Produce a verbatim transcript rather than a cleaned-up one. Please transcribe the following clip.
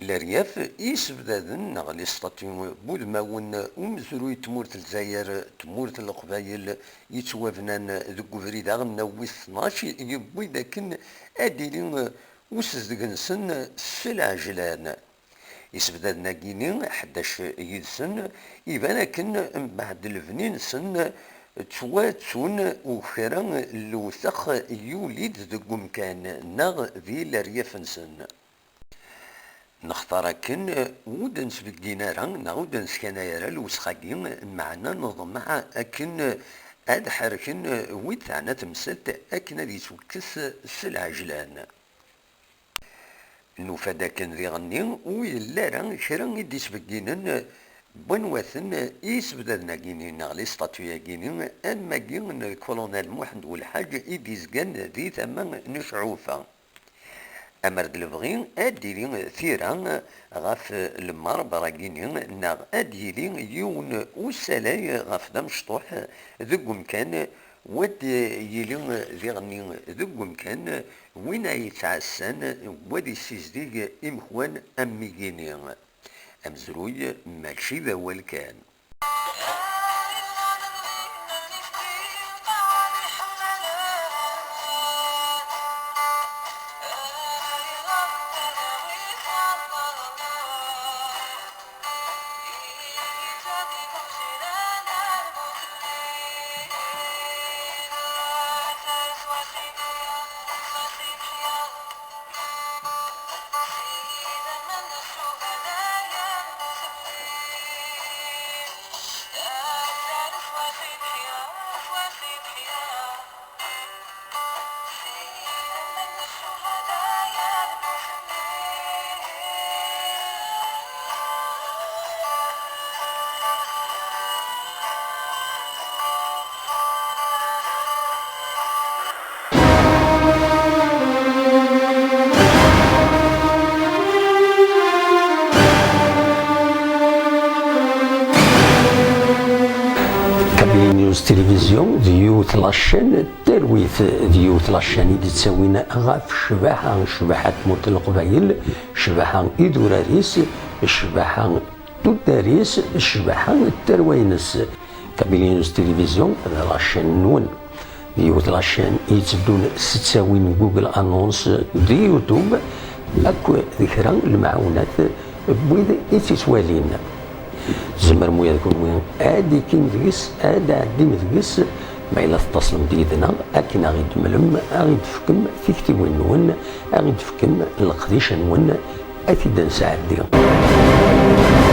Leryaf isebdaden neɣ les statues n wudmawen umezruy n tmurt n Lezzayer, tmurt n Leqbayel, yettwabnan deg ubrid aɣelnaw wis tnac, yewwi-d akken ad d-ili usezdeg-nsen s lɛejlan. Isebdaden-agi-ni, ḥdac yid-sen, iban akken mbeɛd lebni-nsen ttwattun u kra n lewtex yuli-d deg umkan neɣ di leryaf-nsen. Nextar akken ur d-nesbeggin ara neɣ ur d-neskanay ara lewsex-agi, meɛna neḍmeɛ akken ad ḥerken wid teɛna temsalt akken ad yettwekkes s lɛejlan. Nufa-d akken diɣenni ur yelli ara kra i d-isbegginen n wanwaten i yisebdaden-agi-ni neɣ les statues-agi-ni, am wagi n lkulunal Muḥend Welḥaǧ i d-izgan di tama n Cɛufa. Amer d lebɣi ad d-tili tira ɣef lmarber-agi-ni neɣ ad d-yili yiwen usalay ɣef d amecṭuḥ deg umkan, u ad d-yili diɣenni deg umkan win ay yettɛassan u ad yessizdig imekwan am wigi-ni. Amezruy mačči d awal kan. Kabylie News Télévision d yiwet la chaîne n talwit, d yiwet la chaîne i d-ittawin ɣef ccbaḥa, ccbaḥa n tmurt n Leqbayel, ccbaḥa idurar-is, ccbaḥa tuddar-is, ccbaḥa n tarwa-ines. Kabylie News Télévision d la chaîne-nwen. D yiwet la chaîne i yetteddun s ttawil n Google Annonce d YouTube, akk d kra n lemɛawnat n wid i tt-ittwalin. Tzemrem ula d kunwi ad d-ikim deg-s, ad d-tɛeddim deg-s, ma yella tettaslem-d yid-neɣ akken ad ɣ-id-temlem, ad ɣ-id-tefkem tiktiwin-nwen, ad ɣ-id-tefkem leqdic-nwen, ad t-id-nesɛeddi.